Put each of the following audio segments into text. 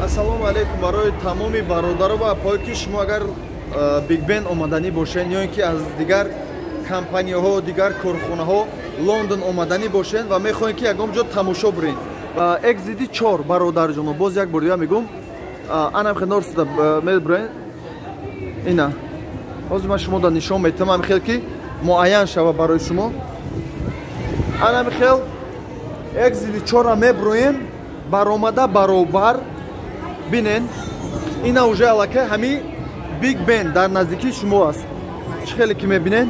Ассалому алайкум барои тамоми бародаро ва апое ки шумо агар Биг Бен омаданӣ бошед ё ин ки аз дигар компанияҳо, дигар корхонаҳо Лондон омаданӣ бошед ва мехоҳед ки ягон ҷо тамошо биред. Exit 4 бародарҷоно, боз як бор дига мегӯм, анам хел норсида мебурен. Ина ҳозир ман шумо да нишон метавам, ҳамин хел ки муайян шава барои шумо. Анам хел Exit 4-ра мебуроем, баромада баробар бинен, ина уже аллакай ҳами Биг Бен дар наздикии шумо аст. Чӣ хеле ки мебинен,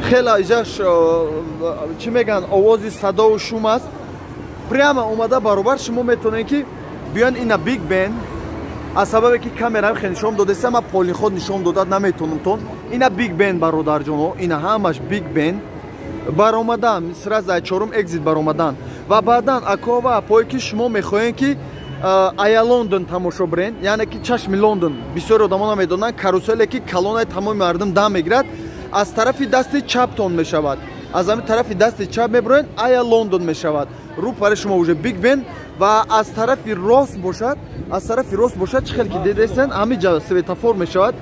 хеле иҷа чӣ мегӯянд, овози садову шум аст. Прямо омада баробар шумо метавонед ки биён ина Биг Бен. Аз сабабе ки камераам хеле нишон додеста, ман полиход нишон додад наметавонам тон. Ина Биг Бен бародарҷоно, ина ҳамаш Биг Бен. Баромадан сразу аз чорум exit баромадан ва баъдан ако ва апое ки шумо мехоҳед ки Ая Лондон тамошо бирен, яъне ки чашми Лондон. Бисёри одамо намедонанд, каруселе ки калонаи тамоми мардум дам мегирад, аз тарафи дасти чаптон мешавад. Аз ҳамин тарафи дасти чап мебироен, Ая Лондон мешавад. Рӯ пари шумо уже Биг Бен ва аз тарафи рост бошад, аз тарафи рост бошад, чӣ хел ки дидесен, ҳамин ҷа светофор мешавад.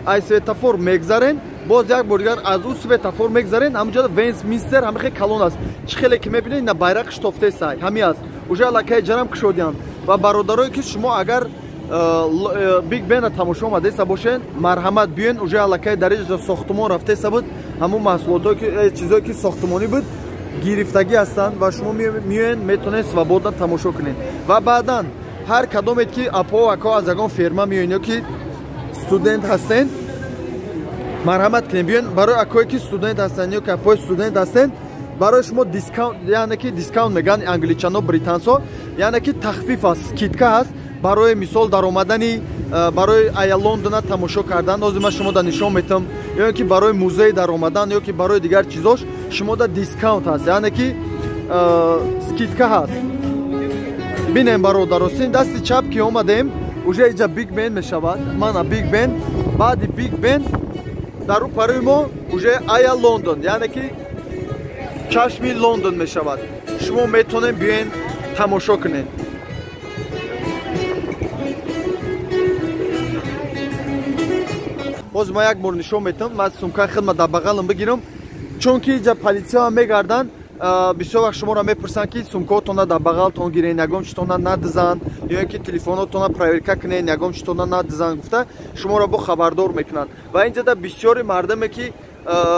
Ай светофор мегзарен, боз як бор дигар аз ӯ светофор мегзарен, ҳамин ҷо Вестминстер ҳамин хел калон аст. Чӣ хеле ки мебинед, ина байрақи штофтесай, ҳамин аст. Уже аллакай ҷарам кушодианд. Ва бародарое ки шумо агар Биг Бена тамошо омадеса бошед, марҳамат биёен, уже аллакай дар иҷа сохтумон рафтеса буд, ҳамун маҳсулотое ки чизое ки сохтумонӣ буд гирифтагӣ ҳастанд ва шумо меоен, метавонед свободно тамошо кунед. Ва баъдан ҳар кадомед ки апо ако аз ягон ферма меоен ё ки студент ҳастен, марҳамат кунед биёен. Барои акое ки студент ҳастанд ё ки апои студент ҳастен, барои шумо discount, яъне ки discount мегӯянд англичано, британсо, яъне ки тахфиф аст, скидка ҳаст барои мисол даромадани барои Ая Лондона тамошо кардан. Ҳозир ман шумо да нишон метавам, ё ки барои музей даромадан ё ки барои дигар чизош шумо да discount ҳаст, яъне ки скидка ҳаст. Бинем бародаро, син дасти чап ки омадем, уже иҷа Биг Бен мешавад. Мана Биг Бен, баъди Биг Бен дар рӯ парои мо уже Ая Лондон, яъне ки чашми Лондон мешавад. Шумо метавонед биёен тамошо кунед. Боз ман як бор нишон метавам, ман сумкаи хидма дар бағалам бигирам, чунки иҷа полисияам мегарданд. Бисёр вақт шуморо мепурсанд ки сумкаотонро дар бағалтон гирен, ягон чизтонро надизанд, ё ин ки телефонотонро проверка кунен, ягон чизтонро надизанд гуфта шуморо бо хабардор мекунанд. Ва инҷода бисёри мардуме ки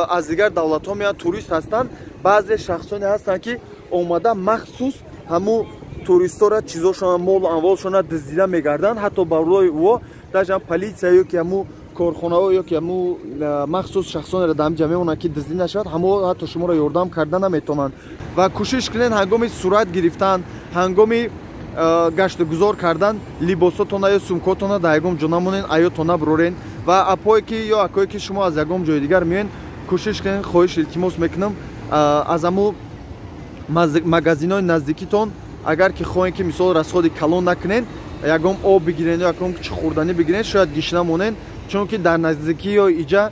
аз дигар давлатҳо меоянд, турист ҳастанд, баъзе шахсоне ҳастанд ки омада махсус ҳамун туристора чизошона, молу амволшона дуздида мегарданд. Ҳатто барои ӯ даже полисия ё ки ҳамун корхонаҳо ё ки ҳамун махсус шахсонеро дар ҳамин ҷа мемонанд ки дуздӣ нашавад, ҳамо ҳатто шуморо ёрдам карда наметавонанд. Ва кӯшиш кунед ҳангоми сурат гирифтан, ҳангоми гаштугузор кардан либосотона ё сумкотона дар ягон ҷо намонед, аётон набурорен. Ва апое ки ё акое ки шумо аз ягон ҷои дигар меоед, кӯшиш кунед, хоҳиш илтимос мекунам, аз ҳамун магазинҳои наздикитон агар ки хоҳед ки мисол расходи калон накунед, ягон об бигиред ё ягон чи хӯрданӣ бигиред, шояд гишна монед, чунки дар наздикӣ ё иҷа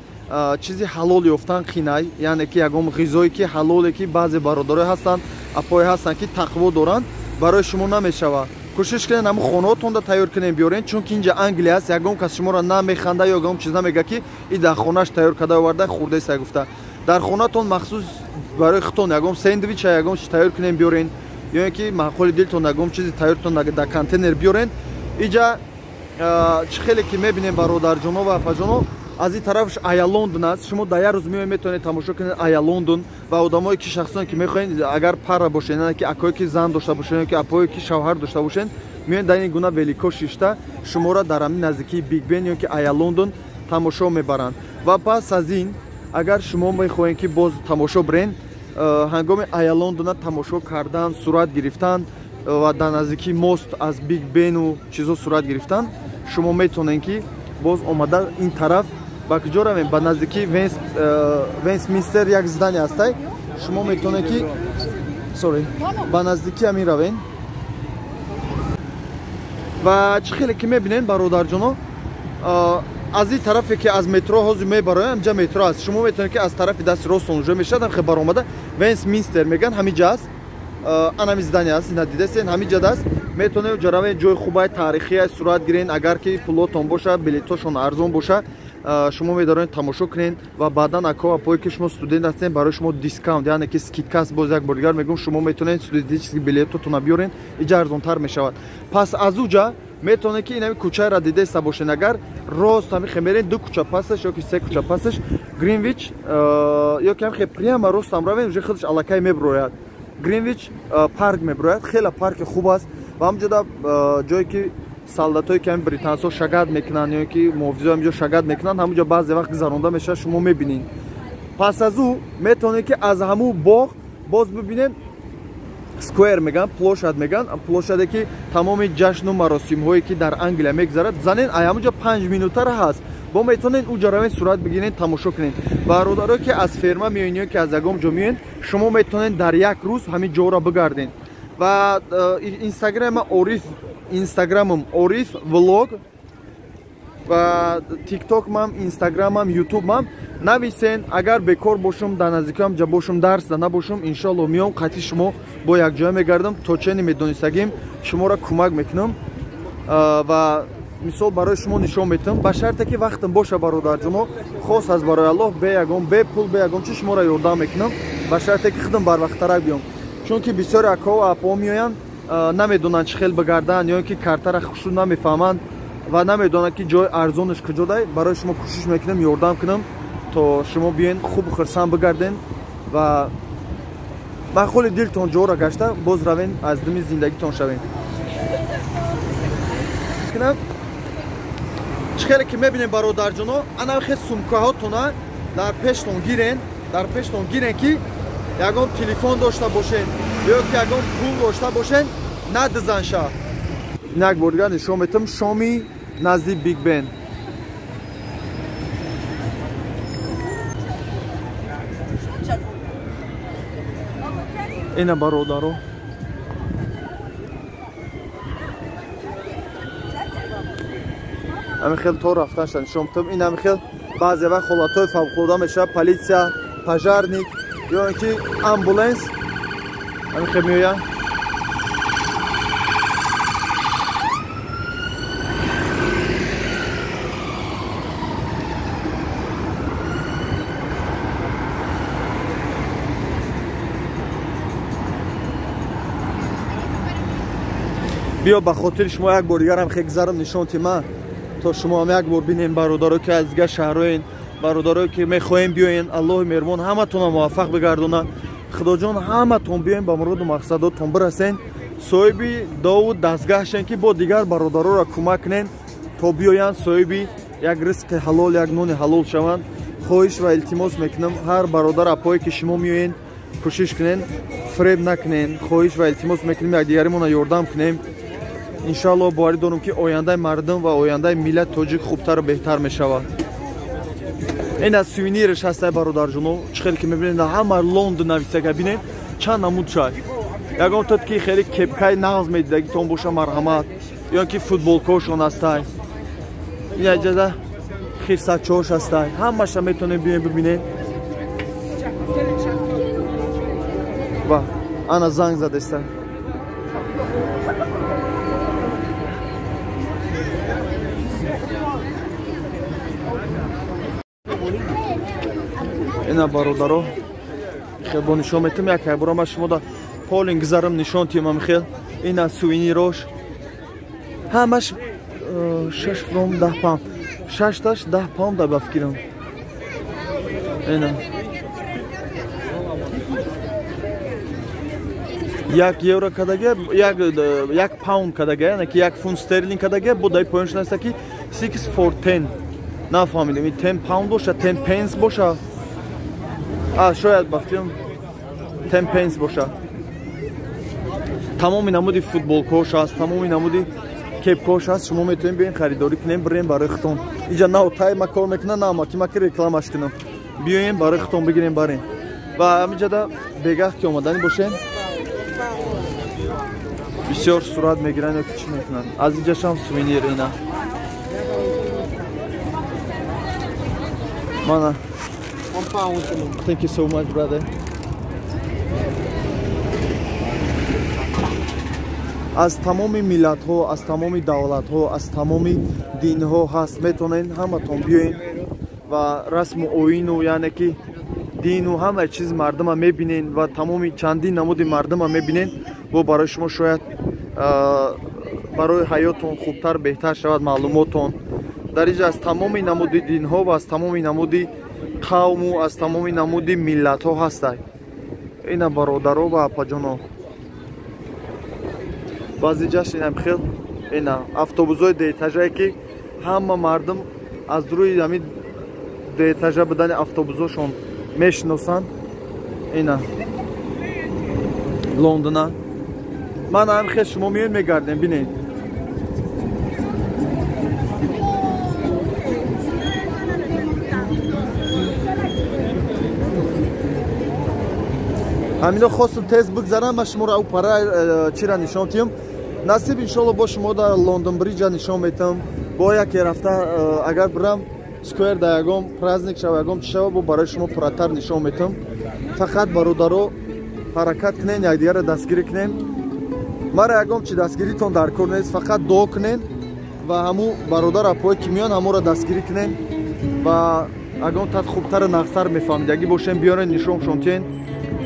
чизи ҳалол ёфтан қинай, яъне ки ягон ғизое ки ҳалоле ки баъзе бародарое ҳастанд, апое ҳастанд ки тақво доранд, барои шумо намешавад. Кӯшиш кунед ҳамун хонаотонда тайёр кунед биёред, чунки инҷа Англия аст, ягон кас шуморо намеханда ё ягон чиз намега ки и дар хонааш тайёр карда оварда хӯрдеса гуфта. Дар хонатон махсус барои худтон ягон сендвича ягон чиз тайёр кунед биёред, ё ин ки маъқули дилтон ягон чизи тайёртон дар контейнер биёред. Иҷа чӣ хеле ки мебинем бародарҷоно ва апаҷоно, аз ин тарафш Ая Лондон аст. Шумо дар як рӯз меоед, метавонед тамошо кунед Ая Лондон. Ва одамое ки шахсоне ки мехоҳед, агар пара бошед, яъне ки акое ки зан дошта бошед ё ки апое ки шавҳар дошта бошед, меоед дар ин гуна велико шишта шуморо дар ҳамин наздикии Биг Бен ё ки Ая Лондон тамошо мебаранд. Ва пас аз ин агар шумо мехоҳед ки боз тамошо бирен, ҳангоми Ая Лондона тамошо кардан, сурат гирифтан ва дар наздикии мост аз Биг Бену чизо сурат гирифтан, шумо метавонед ки боз омада ин тараф ба куҷо равем, ба наздикии Вестминстер як здание ҳастай, шумо метавонед ки sorry ба наздикии ҳамин равем. Ва чӣ хеле ки мебинед бародарҷоно, аз ин тарафе ки аз метро ҳозир мебароям, ҳамҷа метро аст, шумо метавонед ки аз тарафи дасти росттон уже мешавад, ҳам хел баромада Вестминстер мегӯянд, ҳамин ҷа аст. Анами здания аст, ина дидесен, ҳамин ҷада аст. Метавонед ҷаравен, ҷои хубай таърихия сурат гирен. Агар ки пулотон боша, билетошон арзон боша, шумо медаронед тамошо кунед ва баъдан ако апое ки шумо студент ҳастен, барои шумо discount, яъне ки скидка аст. Боз як бор дигар мегӯм, шумо метавонед студентический билетотонро биёрен, иҷа арзонтар мешавад. Пас аз уҷа метавонед ки инами кӯчаеро дидеста бошен, агар рост ҳами хе мерен, ду кӯча пасаш ё ки се кӯча пасаш Гринвич, ё ки ҳами хе прямо рост ҳам равен, уже худаш аллакай меброяд. Гринвич парк меброяд, хеле парки хуб аст ва ҳамҷода ҷое ки солдатое ки ҳамин британсҳо шагат мекунанд ё ки муҳофизо ҳаминҷо шагат мекунанд, ҳамунҷо баъзе вақт гузаронда мешавад, шумо мебинед. Пас аз ӯ метавонед ки аз ҳамун боғ боз бибинед, square меган, площадь меган, площаде ки тамоми ҷашну маросимҳое ки дар Англия мегузарад, занен ай ҳамунҷо 5 минутара ҳаст. Бо метавонед уҷа равен, сурат бигиред, тамошо кунед. Бародарое ки аз ферма меоед ё ки аз ягон ҷо меоед, шумо метавонед дар як рӯз ҳамин ҷоро бигардед. Ва инстаграма Ориф, инстаграмам Ориф влог ва тиктокмам, инстаграмам, ютубмам нависен. Агар бекор бошум, дар наздикиам ҷа бошум, дарс да набошум, иншоалло меом қатъи шумо бо якҷоя мегардам, то чени медонистагим шуморо кӯмак мекунам ва мисол барои шумо нишон метам, ба шарте ки вақтам боша, бародарҷоно, хос аз барои Аллоҳ, бе ягон, бе пул, бе ягон чи шуморо ёрдам мекунам, ба шарте ки худам барвақттарак биём, чунки бисёри акаҳо апоҳо меоянд, намедонанд чӣ хел бигарданд ё ин ки картара хушрӯ намефаҳманд ва намедонанд ки ҷои арзонаш куҷодай. Барои шумо кӯшиш мекунам ёрдам кунам то шумо биёен хуб хурсанд бигарден ва ба холи дилтон ҷоро гашта боз равен, аз дими зиндагитон шавен. Чӣ хеле ки мебинем, бародарҷоно, ана хе сумкаҳотона дар пештон гирен, дар пештон гирен ки ягон телефон дошта бошен ё ки ягон пул дошта бошен, надизан ша. Як бор дигар нишон метам шоми назди Биг Бен. Ина бародаро, ҳамин хел то рафтанша нишон метам. Ин ҳамин хел баъзе вақт ҳолатҳои фавқулода мешавад, полиция, пожарник ё ин ки амбуланс ҳамин хел меоянд. Биё ба хотири шумо як бор дигарам хе гузарам нишон тима, то шумо ҳам як бор бинем, бародаро ки аз дигар шаҳрҳоен, бародарое ки мехоҳем биёен. Аллоҳи меҳрубон ҳаматонро муваффақ бигардонад. Худоҷон, ҳаматон биёен, ба муроду мақсадотон бирасен, соҳиби дову дастгаҳ шен ки бо дигар бародароро кӯмак кунен то биёянд соҳиби як ризқи ҳалол, як нони ҳалол шаванд. Хоҳиш ва илтимос мекунам ҳар бародар апое ки шумо меоен, кӯшиш кунен, фиреб накунен. Хоҳиш ва илтимос мекунем якдигаримонро ёрдам кунем. Иншоалло боварӣ дорам ки ояндаи мардум ва ояндаи миллат тоҷик хубтару беҳтар мешавад. Ин аз сувенирш ҳастай, бародарҷоно, чӣ хеле ки мебинед, ҳама Лондон нависага, бинед чанд намуд шай. Ягон тот ки хеле кепкаи нағз медидагитон боша, марҳамат, ё ки футболкаҳошон ҳастай, ин аҷада хирсакчаҳош ҳастай, ҳамаша метавонед биёед бибинед. Ва ана занг задеста. Ина бародаро, хел бо нишон метам, як бора ман шумо да полин гузарам нишон тиёмам хел. Ина сувенирош ҳамаш 6 фром 10 паунд, шашташ 10 паунд да ба фикрам. Ина 1 евро кадага, 1 паунд кадага, яъне ки 1 фунт стерлинг кадага, бо дай поёнш наста ки 6 for 10. Нафаҳмидем, ин 10 паунд боша, 10 пенс боша. Шояд ба фикрам 10 пенс боша. Тамоми намуди футболкош аст, тамоми намуди кепкош аст. Шумо метавонед биёен харидорӣ кунем, бирем барои худтон. Инҷа на отай ма кор мекунам, на амаки ма ки рекламаш кунам. Биёем барои худтон бигирем, барем. Ва ҳаминҷада бегаҳ ки омаданӣ бошем, бисёр сурат мегиранд ё ки чӣ мекунанд. Аз инҷашам сувенир ина. Мана. Thank you so much, brother. Аз тамоми миллатҳо, аз тамоми давлатҳо, аз тамоми динҳо ҳаст. Метавонед ҳаматон биёед ва расму оину, яъне ки дину ҳама чиз мардума мебинед ва тамоми чандин намуди мардума мебинед. Бо барои шумо шояд барои ҳаётон хубтар беҳтар шавад маълумотон. Дар инҷа аз тамоми намуди динҳо ва аз тамоми намуди қавму аз тамоми намуди миллатҳо ҳастанд. Ина бародаро ва апаҷоно. Баъзе ҷашн инам хел ина автобусҳои деэтажае ки ҳама мардум аз рӯи ҳамин деэтажа будани автобусҳошон мешиносанд. Ина Лондона. Ман ҳам хел шумо меоед мегардем, бинед. Ҳамино хостум тез бигзарам, ман шуморо ав пара чира нишон тиҳам. Насиб иншоалло бо шумо дар Лондон Бриджа нишон метам. Бо яке рафта агар бирам сквер дар ягон праздник шава, ягон чи шава, бо барои шумо пурратар нишон метам. Фақат бародаро ҳаракат кунен, якдигарро дастгирӣ кунен. Мара ягон чи дастгиритон дар кор нест, фақат дуо кунен ва ҳамун бародар апое ки меён ҳамонро дастгирӣ кунен ва ягон тат хубтару нағзтар мефаҳмидагӣ бошен, биёрен нишоншон тиҳен.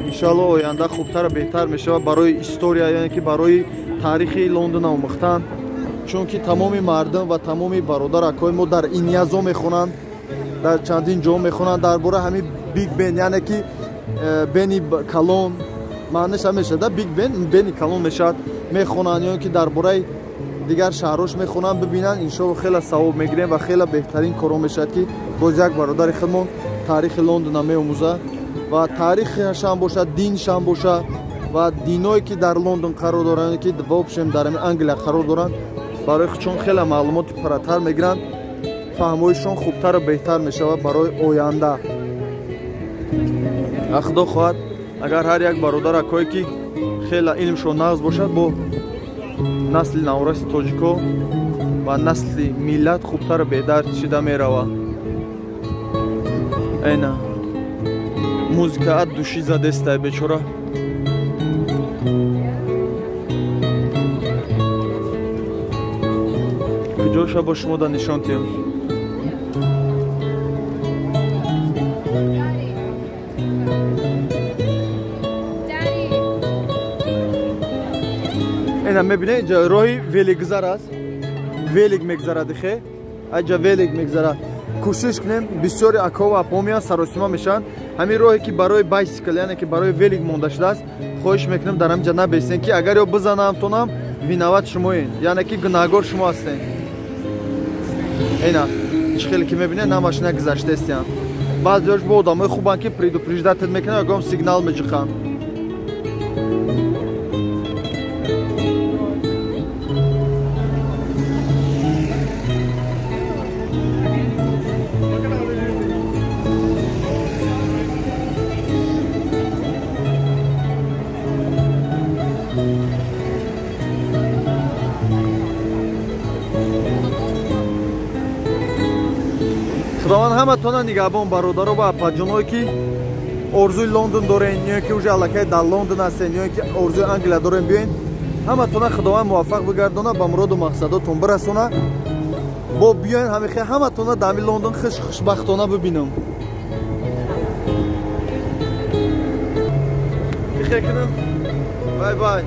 Иншоалло оянда хубтару беҳтар мешавад барои история, яъне ки барои таърихи Лондон омӯхтан. Чунки тамоми мардум ва тамоми бародар акои мо дар Инязо мехонанд, дар чандин ҷо мехонанд дар бораи ҳамин Биг Бен, яъне ки Бени калон маъниш ҳам мешавад, Биг Бен Бени калон мешавад, мехонанд ё ки дар бораи дигар шаҳрҳош мехонанд, бибинанд. Иншоалло хеле савоб мегирем ва хеле беҳтарин коро мешавад ки боз як бародари худмон таърихи Лондона меомӯзад ва таърихашам бошад, диншам бошад ва диное ки дар Лондон қарор доранд, ки вообщем дар ҳамин Англия қарор доранд, барои чун хеле маълумоти пурратар мегиранд, фаҳмоишон хубтару беҳтар мешавад барои оянда. Худо хоҳад агар ҳар як бародар акое ки хеле илмшон нағз бошад, бо насли навраси тоҷико ва насли миллат хубтару беҳтар шида меравад. Эна музика ад души задестай бечора. Куҷоша бо шумо да нишон тиҳам? Ина мебинед, инҷа роҳи великгузар аст. Велик мегузарад, хе? Аҷа велик мегузарад. Кӯшиш кунем, бисёри акова апо меянд, саросима мешаванд. Ҳамин роҳе ки барои байсикл, яъне ки барои велик монда шудааст, хоҳиш мекунем дар ҳамин ҷа набесен, ки агар ё бизанам тонам, виноват шумоен, яъне ки гунаҳгор шумо ҳастен. Ина чӣ хеле ки мебинед, на машина гузаштаистиянд. Баъзеҳош бо одамои хубанд ки предупреждать мекунанд, ягон сигнал меҷиқанд. Худованд ҳаматона нигаҳбон, бародаро ва апаҷоное ки орзуи Лондон дорен, ё ки уже аллакай дар Лондон ҳастен, ё ки орзуи Англия дорен, биёен. Ҳаматона Худованд муваффақ бигардона, ба муроду мақсадотон бирасона. Бо биёен ҳамихе ҳаматона дар ҳамин Лондон хушбахтона бибинам. Бихе кунам. Бай бай.